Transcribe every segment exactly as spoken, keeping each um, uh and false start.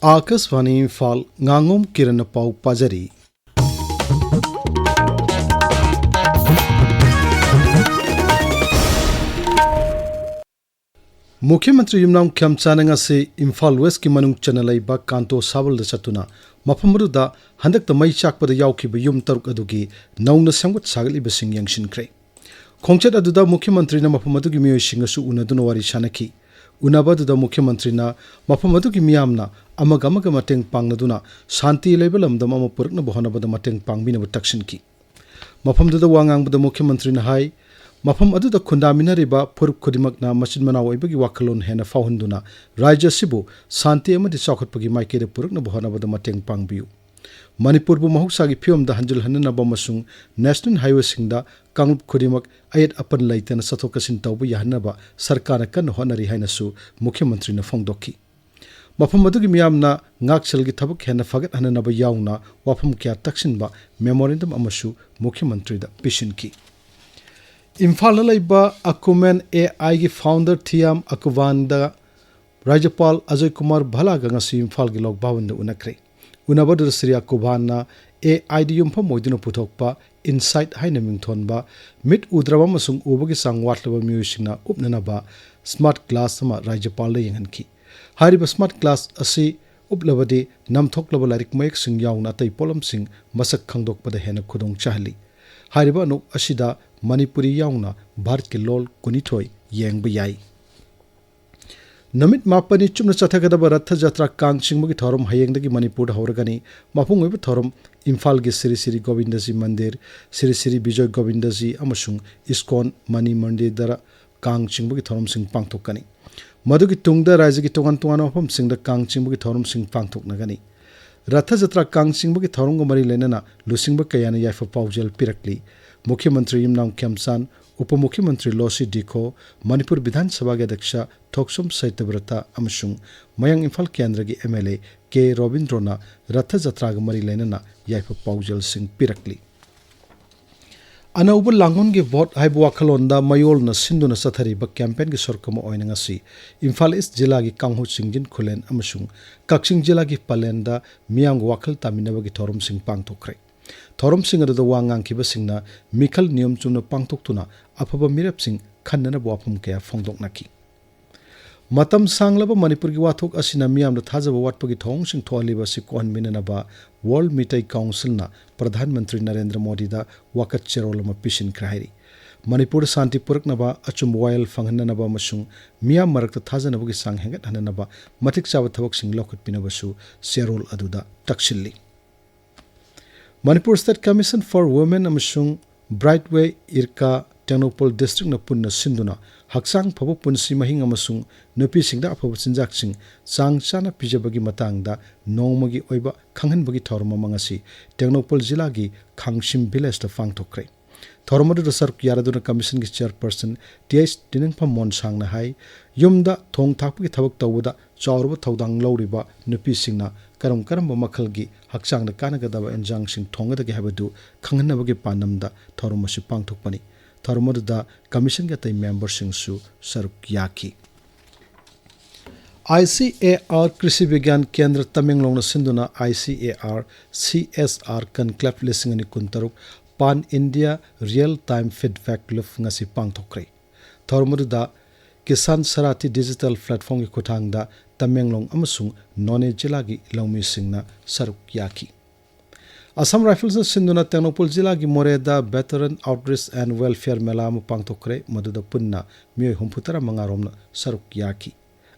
ꯑꯥꯀꯥꯁꯕꯥꯅꯤ ꯏꯝꯐꯥꯜ, ꯉꯥꯉꯣꯝ ꯀꯤꯔꯟꯅ ꯄꯥꯎ ꯄꯥꯖꯔꯤ꯫ ꯃꯨꯈ꯭ꯌ ꯃꯟꯇ꯭ꯔꯤ ꯌꯨꯝꯅꯥꯝ ꯈꯦꯝꯆꯥꯟꯅ ꯉꯁꯤ ꯏꯝꯐꯥꯜ ꯋꯦꯁꯀꯤ ꯃꯅꯨꯡ ꯆꯟꯅ ꯂꯩꯕ ꯀꯥꯟꯇꯣ ꯁꯥꯕꯜꯗ ꯆꯠꯇꯨꯅ ꯃꯐꯝ ꯑꯗꯨꯗ ꯍꯟꯗꯛꯇ ꯃꯩ ꯆꯥꯛꯄꯗ ꯌꯥꯎꯈꯤꯕ ꯌꯨꯝ ꯇꯔꯨꯛ ꯑꯗꯨꯒꯤ ꯅꯧꯅ ꯁꯦꯝꯒꯠ ꯁꯥꯒꯠꯂꯤꯕꯁꯤꯡ ꯌꯦꯡꯁꯤꯟꯈ꯭ꯔꯦ꯫ ꯈꯣꯡꯆꯠ ꯑꯗꯨꯗ ꯃꯨꯈ꯭ꯌ ꯃꯟꯇ꯭ꯔꯤꯅ ꯃꯐꯝ ꯑꯗꯨꯒꯤ ꯃꯤꯑꯣꯏꯁꯤꯡꯒꯁꯨ ꯎꯅꯗꯨꯅ ꯋꯥꯔꯤ ꯁꯥꯅꯈꯤ꯫ ꯎꯅꯕ ꯑꯗꯨꯗ ꯃꯨꯈ꯭ꯌ ꯃꯟꯇ꯭ꯔꯤꯅ ꯃꯐꯝ ꯑꯗꯨꯒꯤ ꯃꯤꯌꯥꯝꯅ ꯑꯃꯒ ꯑꯃꯒ ꯃꯇꯦꯡ ꯄꯥꯡꯅꯗꯨꯅ ꯁꯥꯟꯇꯤ ꯂꯩꯕ ꯂꯝꯗꯝ ꯑꯃ ꯄꯨꯔꯛꯅꯕ ꯍꯣꯠꯅꯕꯗ ꯃꯇꯦꯡ ꯄꯥꯡꯕꯤꯅꯕ ꯇꯛꯁꯤꯟꯈꯤ꯫ ꯃꯐꯝꯗꯨꯗ ꯋꯥ ꯉꯥꯡꯕꯗ ꯃꯨꯈ꯭ꯌ ꯃꯟꯇ꯭ꯔꯤꯅ ꯍꯥꯏ, ꯃꯐꯝ ꯑꯗꯨꯗ ꯈꯨꯟꯗꯥꯃꯤꯟꯅꯔꯤꯕ ꯐꯨꯔꯨꯞ ꯈꯨꯗꯤꯡꯃꯛꯅ ꯃꯆꯤꯟ ꯃꯅꯥꯎ ꯑꯣꯏꯕꯒꯤ ꯋꯥꯈꯜꯂꯣꯟ ꯍꯦꯟꯅ ꯐꯥꯎꯍꯟꯗꯨꯅ ꯔꯥꯖ꯭ꯌ ꯑꯁꯤꯕꯨ ꯁꯥꯟꯇꯤ ꯑꯃꯗꯤ ꯆꯥꯎꯈꯠꯄꯒꯤ ꯃꯥꯏꯀꯩꯗ ꯄꯨꯔꯛꯅꯕ ꯍꯣꯠꯅꯕꯗ ꯃꯇꯦꯡ ꯄꯥꯡꯕꯤꯌꯨ꯫ ꯃꯅꯤꯄꯨꯔꯕꯨ ꯃꯍꯧꯁꯥꯒꯤ ꯐꯤꯕꯝꯗ ꯍꯟꯖꯤꯜꯍꯟꯅꯅꯕ ꯑꯃꯁꯨꯡ ꯅꯦꯁꯅꯦꯜ ꯍꯥꯏꯋꯦꯁꯤꯡꯗ ꯀꯥꯡꯂꯨꯞ ꯈꯨꯗꯤꯡꯃꯛ ꯑꯌꯦꯠ ꯑꯄꯟ ꯂꯩꯇꯅ ꯆꯠꯊꯣꯛ ꯆꯠꯁꯤꯟ ꯇꯧꯕ ꯌꯥꯍꯟꯅꯕ ꯁꯔꯀꯥꯔꯅ ꯀꯟꯅ ꯍꯣꯠꯅꯔꯤ ꯍꯥꯏꯅꯁꯨ ꯃꯨꯈ꯭ꯌ ꯃꯟꯇ꯭ꯔꯤꯅ ꯐꯣꯡꯗꯣꯛꯈꯤ꯫ ꯃꯐꯝ ꯑꯗꯨꯒꯤ ꯃꯤꯌꯥꯝꯅ ꯉꯥꯛꯁꯦꯜꯒꯤ ꯊꯕꯛ ꯍꯦꯟꯅ ꯐꯒꯠꯍꯟꯅꯅꯕ ꯌꯥꯎꯅ ꯋꯥꯐꯝ ꯀꯌꯥ ꯇꯛꯁꯤꯟꯕ ꯃꯦꯃꯣꯔꯦꯟꯗꯝ ꯑꯃꯁꯨ ꯃꯨꯈ꯭ꯌ ꯃꯟꯇ꯭ꯔꯤꯗ ꯄꯤꯁꯤꯟꯈꯤ꯫ ꯏꯝꯐꯥꯜꯗ ꯂꯩꯕ ꯑꯀꯨꯃꯦꯟ ꯑꯦ ꯑꯥꯏꯒꯤ ꯐꯥꯎꯟꯗꯔ ꯊꯤꯌꯥꯝ ꯑꯀꯨꯕꯥꯟꯗ ꯔꯥꯖ꯭ꯌꯄꯥꯜ ꯑꯖꯣꯏ ꯀꯨꯃꯥꯔ ꯚꯜꯂꯥꯒ ꯉꯁꯤ ꯏꯝꯐꯥꯜꯒꯤ ꯂꯣꯛ ꯚꯕꯟꯗ ꯎꯅꯈ꯭ꯔꯦ꯫ ꯎꯅꯕ ꯑꯗꯨꯗ ꯁ꯭ꯔꯤ ꯑꯀꯨꯕꯥꯟꯅ ꯑꯦ ꯑꯥꯏꯗ ꯌꯨꯝꯐꯝ ꯑꯣꯏꯗꯨꯅ ꯄꯨꯊꯣꯛꯄ ꯏꯟꯁꯥꯏꯠ ꯍꯥꯏꯅ ꯃꯤꯡꯊꯣꯟꯕ ꯃꯤꯠ ꯎꯗ꯭ꯔꯕ ꯑꯃꯁꯨꯡ ꯎꯕꯒꯤ ꯆꯥꯡ ꯋꯥꯠꯂꯕ ꯃꯤꯑꯣꯏꯁꯤꯡꯅ ꯎꯞꯅꯅꯕ ꯁ꯭ꯃꯥꯔꯠ ꯒ꯭ꯂꯥꯁ ꯑꯃ ꯔꯥꯖ꯭ꯌꯄꯥꯜꯗ ꯌꯦꯡꯍꯟꯈꯤ꯫ ꯍꯥꯏꯔꯤꯕ ꯁ꯭ꯃꯥꯔꯠ ꯒ꯭ꯂꯥꯁ ꯑꯁꯤ ꯎꯞꯂꯕꯗꯤ ꯅꯝꯊꯣꯛꯂꯕ ꯂꯥꯏꯔꯤꯛ ꯃꯌꯦꯛꯁꯤꯡ ꯌꯥꯎꯅ ꯑꯇꯩ ꯄꯣꯠꯂꯝꯁꯤꯡ ꯃꯁꯛ ꯈꯪꯗꯣꯛꯄꯗ ꯍꯦꯟꯅ ꯈꯨꯗꯣꯡ ꯆꯥꯍꯜꯂꯤ꯫ ꯍꯥꯏꯔꯤꯕ ꯑꯅꯣꯛ ꯑꯁꯤꯗ ꯃꯅꯤꯄꯨꯔꯤ ꯌꯥꯎꯅ ꯚꯥꯔꯠꯀꯤ ꯂꯣꯜ ꯀꯨꯟꯅꯤꯊꯣꯏ ꯌꯦꯡꯕ ꯌꯥꯏ꯫ ꯅꯨꯃꯤꯠ ꯃꯥꯄꯟꯅꯤ ꯆꯨꯞꯅ ꯆꯠꯊꯒꯗꯕ ꯔꯊ ꯖꯇ꯭ꯔꯥ ꯀꯥꯡ ꯆꯤꯡꯕꯒꯤ ꯊꯧꯔꯝ ꯍꯌꯦꯡꯗꯒꯤ ꯃꯅꯤꯄꯨꯔꯗ ꯍꯧꯔꯒꯅꯤ꯫ ꯃꯄꯨꯡ ꯑꯣꯏꯕ ꯊꯧꯔꯝ ꯏꯝꯐꯥꯜꯒꯤ ꯁ꯭ꯔꯤ ꯁ꯭ꯔꯤ ꯒꯣꯕꯤꯟꯗꯖꯤ ꯃꯟꯗꯤꯔ, ꯁ꯭ꯔꯤ ꯁ꯭ꯔꯤ ꯕꯤꯖꯣꯏ ꯒꯣꯕꯤꯟꯗꯖꯤ ꯑꯃꯁꯨꯡ ꯏꯁꯀꯣꯟ ꯃꯅꯤ ꯃꯟꯗꯤꯔꯗ ꯀꯥꯡ ꯆꯤꯡꯕꯒꯤ ꯊꯧꯔꯝꯁꯤꯡ ꯄꯥꯡꯊꯣꯛꯀꯅꯤ꯫ ꯃꯗꯨꯒꯤ ꯇꯨꯡꯗ ꯔꯥꯖ꯭ꯌꯒꯤ ꯇꯣꯉꯥꯟ ꯇꯣꯉꯥꯟꯕ ꯃꯐꯝꯁꯤꯡꯗ ꯀꯥꯡ ꯆꯤꯡꯕꯒꯤ ꯊꯧꯔꯝꯁꯤꯡ ꯄꯥꯡꯊꯣꯛꯅꯒꯅꯤ꯫ ꯔꯊ ꯖꯇ꯭ꯔꯥ ꯀꯥꯡ ꯆꯤꯡꯕꯒꯤ ꯊꯧꯔꯝꯒ ꯃꯔꯤ ꯂꯩꯅꯅ ꯂꯨꯆꯤꯡꯕ ꯀꯌꯥꯅ ꯌꯥꯏꯐ ꯄꯥꯎꯖꯦꯜ ꯄꯤꯔꯛꯂꯤ꯫ ꯃꯨꯈ꯭ꯌ ꯃꯟꯇ꯭ꯔꯤ ꯌꯨꯝꯅꯥꯝ ꯈꯦꯝꯆꯥꯟ, ꯎꯄ ꯃꯨꯈ꯭ꯌ ꯃꯟꯇ꯭ꯔꯤ ꯂꯣꯁꯤ ꯗꯤꯈꯣ, ꯃꯅꯤꯄꯨꯔ ꯕꯤꯙꯥꯟ ꯁꯚꯥꯒꯤ ꯑꯗ꯭ꯌꯛꯁ ꯊꯣꯛꯆꯣꯝ ꯁꯇ꯭ꯌꯕ꯭ꯔꯇ ꯑꯃꯁꯨꯡ ꯃꯌꯥꯡ ꯏꯝꯐꯥꯜ ꯀꯦꯟꯗ꯭ꯔꯒꯤ ꯑꯦꯝ ꯑꯦꯜ ꯑꯦ ꯀꯦ ꯔꯣꯕꯤꯟꯗ꯭ꯔꯣꯅ ꯔꯊ ꯖꯇ꯭ꯔꯥꯒ ꯃꯔꯤ ꯂꯩꯅꯅ ꯌꯥꯏꯐ ꯄꯥꯎꯖꯦꯜꯁꯤꯡ ꯄꯤꯔꯛꯂꯤ꯫ ꯑꯅꯧꯕ ꯂꯥꯡꯒꯣꯜꯒꯤ ꯚꯣꯠ ꯍꯥꯏꯕ ꯋꯥꯈꯜꯂꯣꯟꯗ ꯃꯌꯣꯜꯅ ꯁꯤꯟꯗꯨꯅ ꯆꯠꯊꯔꯤꯕ ꯀꯦꯝꯄꯦꯟꯒꯤ ꯁꯔꯨꯛ ꯑꯃ ꯑꯣꯏꯅ ꯉꯁꯤ ꯏꯝꯐꯥꯜ ꯏꯁ ꯖꯤꯂꯥꯒꯤ ꯀꯥꯡꯍꯨ ꯆꯤꯡꯖꯤꯟ ꯈꯨꯂꯦꯟ ꯑꯃꯁꯨꯡ ꯀꯛꯆꯤꯡ ꯖꯤꯂꯥꯒꯤ ꯄꯂꯦꯟꯗ ꯃꯤꯌꯥꯝꯒ ꯋꯥꯈꯜ ꯇꯥꯃꯤꯟꯅꯕꯒꯤ ꯊꯧꯔꯝꯁꯤꯡ ꯄꯥꯡꯊꯣꯛꯈ꯭ꯔꯦ꯫ ꯊꯧꯔꯝꯁꯤꯡ ꯑꯗꯨꯗ ꯋꯥ ꯉꯥꯡꯈꯤꯕꯁꯤꯡꯅ ꯃꯤꯈꯜ ꯅꯤꯌꯣꯝ ꯆꯨꯝꯅ ꯄꯥꯡꯊꯣꯛꯇꯨꯅ ꯑꯐꯕ ꯃꯤꯔꯦꯞꯁꯤꯡ ꯈꯟꯅꯅꯕ ꯋꯥꯐꯝ ꯀꯌꯥ ꯐꯣꯡꯗꯣꯛꯅꯈꯤ꯫ ꯃꯇꯝ ꯁꯥꯡꯂꯕ ꯃꯅꯤꯄꯨꯔꯒꯤ ꯋꯥꯊꯣꯛ ꯑꯁꯤꯅ ꯃꯤꯌꯥꯝꯗ ꯊꯥꯖꯕ ꯋꯥꯠꯄꯒꯤ ꯊꯧꯑꯣꯡꯁꯤꯡ ꯊꯣꯛꯍꯜꯂꯤꯕ ꯑꯁꯤ ꯀꯣꯛꯍꯟꯕꯤꯅꯅꯕ ꯋꯥꯔꯜ ꯃꯤꯇꯩ ꯀꯥꯎꯟꯁꯤꯜꯅ ꯄ꯭ꯔꯙꯥꯟ ꯃꯟꯇ꯭ꯔꯤ ꯅꯔꯦꯟꯗ꯭ꯔ ꯃꯣꯗꯤꯗ ꯋꯥꯀꯠ ꯆꯦꯔꯣꯜ ꯑꯃ ꯄꯤꯁꯤꯟꯈ꯭ꯔꯦ ꯍꯥꯏꯔꯤ꯫ ꯃꯅꯤꯄꯨꯔꯗ ꯁꯥꯟꯇꯤ ꯄꯨꯔꯛꯅꯕ, ꯑꯆꯨꯝꯕ ꯋꯥꯌꯦꯜ ꯐꯪꯍꯟꯅꯅꯕ ꯑꯃꯁꯨꯡ ꯃꯤꯌꯥꯝ ꯃꯔꯛꯇ ꯊꯥꯖꯅꯕꯒꯤ ꯆꯥꯡ ꯍꯦꯟꯒꯠꯍꯟꯅꯅꯕ ꯃꯇꯤꯛ ꯆꯥꯕ ꯊꯕꯛꯁꯤꯡ ꯂꯧꯈꯠꯄꯤꯅꯕꯁꯨ ꯆꯦꯔꯣꯜ ꯑꯗꯨꯗ ꯇꯛꯁꯤꯜꯂꯤ꯫ Manipur State Commission for Women ꯑꯃꯁꯨꯡ ꯕ꯭ꯔꯥꯏꯠꯋꯦ ꯏꯔꯀꯥ ꯇꯦꯡꯅꯧꯄꯜ ꯗꯤꯁꯇ꯭ꯔꯤꯛꯅ ꯄꯨꯟꯅ ꯁꯤꯟꯗꯨꯅ ꯍꯛꯆꯥꯡ ꯐꯕ ꯄꯨꯟꯁꯤ ꯃꯍꯤꯡ ꯑꯃꯁꯨꯡ ꯅꯨꯄꯤꯁꯤꯡꯗ ꯑꯐꯕ ꯆꯤꯟꯖꯥꯛꯁꯤꯡ ꯆꯥꯡ ꯆꯥꯅ ꯄꯤꯖꯕꯒꯤ ꯃꯇꯥꯡꯗ ꯅꯣꯡꯃꯒꯤ ꯑꯣꯏꯕ ꯈꯪꯍꯟꯕꯒꯤ ꯊꯧꯔꯝ ꯑꯃ ꯉꯁꯤ ꯇꯦꯡꯅꯧꯄꯜ ꯖꯤꯂꯥꯒꯤ ꯈꯥꯡꯁꯤꯝ ꯚꯤꯂꯦꯖꯇ ꯄꯥꯡꯊꯣꯛꯈ꯭ꯔꯦ꯫ ꯊꯧꯔꯝ ꯑꯗꯨꯗ ꯁꯔꯨꯛ ꯌꯥꯔꯗꯨꯅ ꯀꯃꯤꯁꯟꯒꯤ ꯆꯤꯌꯔꯄꯔꯁꯟ ꯇꯤ ꯑꯩꯆ ꯇꯤꯅꯤꯡꯐꯝ ꯃꯣꯟꯁꯥꯡꯅ ꯍꯥꯏ, ꯌꯨꯝꯗ ꯊꯣꯡ ꯊꯥꯛꯄꯒꯤ ꯊꯕꯛ ꯇꯧꯕꯗ ꯆꯥꯎꯔꯕ ꯊꯧꯗꯥꯡ ꯂꯧꯔꯤꯕ ꯅꯨꯄꯤꯁꯤꯡꯅ ꯀꯔꯝ ꯀꯔꯝꯕ ꯃꯈꯜꯒꯤ ꯍꯛꯆꯥꯡꯗ ꯀꯥꯟꯅꯒꯗꯕ ꯑꯦꯟꯖꯥꯡꯁꯤꯡ ꯊꯣꯡꯒꯗꯒꯦ ꯍꯥꯏꯕꯗꯨ ꯈꯪꯍꯟꯅꯕꯒꯤ ꯄꯥꯟꯗꯝꯗ ꯊꯧꯔꯝ ꯑꯁꯤ ꯄꯥꯡꯊꯣꯛꯄꯅꯤ꯫ ꯊꯧꯔꯝ ꯑꯗꯨꯗ ꯀꯃꯤꯁꯟꯒꯤ ꯑꯇꯩ ꯃꯦꯝꯕꯔꯁꯤꯡꯁꯨ ꯁꯔꯨꯛ ꯌꯥꯈꯤ꯫ ꯑꯥꯏ ꯁꯤ ꯑꯦ ꯑꯥꯔ ꯀ꯭ꯔꯤꯁꯤ ꯕꯤꯒ꯭ꯌꯥꯟ ꯀꯦꯟꯗ꯭ꯔ ꯇꯃꯦꯡꯂꯣꯡꯅ ꯁꯤꯟꯗꯨꯅ I C A R C S R ꯀꯟꯀ꯭ꯂꯦꯞ ꯂꯤꯁꯤꯡ ꯑꯅꯤ ꯀꯨꯟꯇꯔꯨꯛ ꯄꯥꯟ ꯏꯟꯗꯤꯌꯥ ꯔꯤꯌꯦꯜ ꯇꯥꯏꯝ ꯐꯤꯗꯕꯦꯛ ꯂꯨꯞ ꯉꯁꯤ ꯄꯥꯡꯊꯣꯛꯈ꯭ꯔꯦ꯫ ꯊꯧꯔꯝ ꯑꯗꯨꯗ ꯀꯤꯁꯥꯟ ꯁꯥꯔꯥꯊꯤ ꯗꯤꯖꯤꯇꯦꯜ ꯄ꯭ꯂꯦꯠꯐꯣꯝꯒꯤ ꯈꯨꯠꯊꯥꯡꯗ ꯇꯃꯦꯡꯂꯣꯡ ꯑꯃꯁꯨꯡ ꯅꯣꯅꯦ ꯖꯤꯂꯥꯒꯤ ꯂꯧꯃꯤꯁꯤꯡꯅ ꯁꯔꯨꯛ ꯌꯥꯈꯤ꯫ ꯑꯁꯥꯝ ꯔꯥꯏꯐꯜꯁꯅ ꯁꯤꯟꯗꯨꯅ ꯇꯦꯡꯅꯧꯄꯜ ꯖꯤꯂꯥꯒꯤ ꯃꯣꯔꯦꯗ Veteran Outreach and Welfare ꯃꯦꯂꯥ ꯑꯃ ꯄꯥꯡꯊꯣꯛꯈ꯭ꯔꯦ꯫ ꯃꯗꯨꯗ ꯄꯨꯟꯅ ꯃꯤꯑꯣꯏ ꯍꯨꯝꯐꯨ ꯇꯔꯥ ꯃꯉꯥ ꯔꯣꯝꯅ ꯁꯔꯨꯛ ꯌꯥꯈꯤ꯫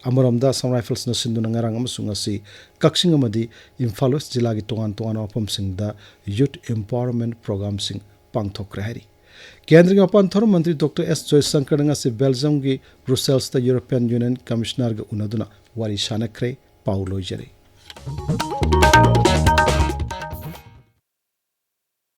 ꯑꯃꯔꯣꯝꯗ ꯑꯁꯥꯝ ꯔꯥꯏꯐꯜꯁꯅ ꯁꯤꯟꯗꯨꯅ ꯉꯔꯥꯡ ꯑꯃꯁꯨꯡ ꯉꯁꯤ ꯀꯛꯆꯤꯡ ꯑꯃꯗꯤ ꯏꯝꯐꯥꯜ ꯋꯦꯁ ꯖꯤꯂꯥꯒꯤ ꯇꯣꯉꯥꯟ ꯇꯣꯉꯥꯟꯕ ꯃꯐꯝꯁꯤꯡꯗ ꯌꯨꯊ ꯑꯦꯝꯄꯥꯋꯔꯃꯦꯟ ꯄ꯭ꯔꯣꯒ꯭ꯔꯥꯝꯁꯤꯡ ꯄꯥꯡꯊꯣꯛꯈ꯭ꯔꯦ ꯍꯥꯏꯔꯤ꯫ ꯀꯦꯟꯗ꯭ꯔꯒꯤ ꯃꯄꯥꯟ ꯊꯧꯔꯝ ꯃꯟꯇ꯭ꯔꯤ ꯗꯣꯛꯇꯔ ꯑꯦꯁ ꯖꯣꯏꯁꯪꯀꯔꯅ ꯉꯁꯤ ꯕꯦꯜꯖꯤꯌꯝꯒꯤ ꯕ꯭ꯔꯨꯁꯦꯜꯁꯇ ꯌꯨꯔꯣꯄꯤꯌꯟ ꯌꯨꯅꯤꯌꯟ ꯀꯃꯤꯁꯅꯔꯒ ꯎꯅꯗꯨꯅ ꯋꯥꯔꯤ ꯁꯥꯟꯅꯈ꯭ꯔꯦ꯫ ꯄꯥꯎ ꯂꯣꯏꯖꯔꯦ꯫